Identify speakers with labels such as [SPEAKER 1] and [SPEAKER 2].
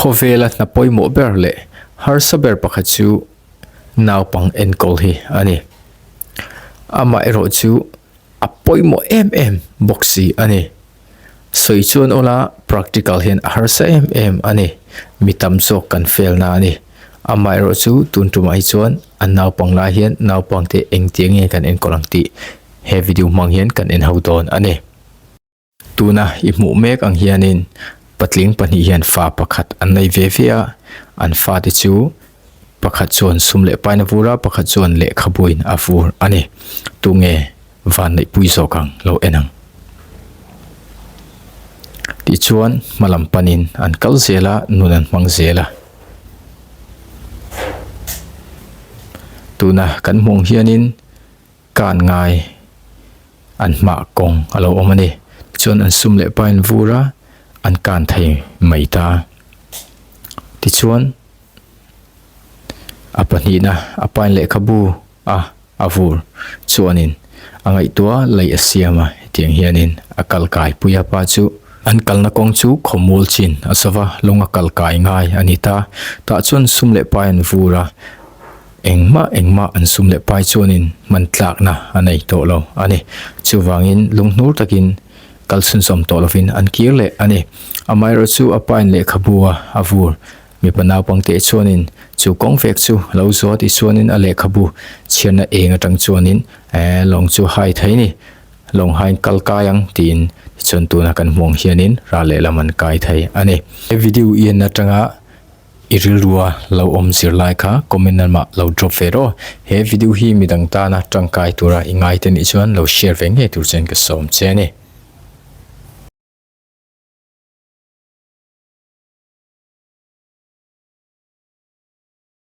[SPEAKER 1] Khawvela hna pawimawh ber leh harsa ber pakhat chu naupang enkawl hi a ni. Amaherawh chu a pawimawh em em bawk si a ni. Sawi chuan awla practical hian a harsa em em a ni. Mi tam zawk kan fail na a ni. Amaherawh chu tun tumah hi chuan a naupang lai hian naupangte engtiang nge kan enkawl ang tih he video hmang hian kan en ho dawn a ni. Tuna i hmuh mek ang hianin patling pahnih hian fa pakhat an nei ve ve a, an fate chu pakhat chuan sum leh pain a vur a, pakhat chuan lehkhabuin a vur a ni. Tunge van neihpui zawk ang lo en ang? Tichuan hma lam panin an kal zel a, nun an hmang zel a. Tuna kan hmuh ang hianin Kan ngai an hmah kawng a lo awm a ni. Tichuan an sum leh pain vur a, an kan thei mai ta. Tichuan a pahnihna a pain lehkhabu a a vur chuanin a ngaihtuah laih a siam a, hetiang hianin a kal kai pui a pa chu. An kalna kawng chu khawmual chin a zova lawng a kal kai ngai a ni ta. Tah chuan sum leh pai an vur a. Engmah engmah an sum leh pai chuanin hman tlakna a nei tawh lo a ni. Chuvangin lunghnur takin kal chhunzawm tawh lovin an kir leh a ni. Amaherawh chu a pain lehkhabu a a vur. Mipa naupangte chuanin chu kawng vek chu lo zuah tih chuanin a lehkhabu chhiarna eng atang chuanin lawng chu hai thei ni. Lawng hain kal kai ang tiin tichuan tuna kan hmuh ang hianin ral lehlam an kai thei a ni. He video i en atanga I rilrua lo awm zirlai kha comment lamah lo drop ve rawh. He video hi midang tana tangkai tura i ngai te nih chuan lo share ve ngei tur chuan ka sawm che a ni.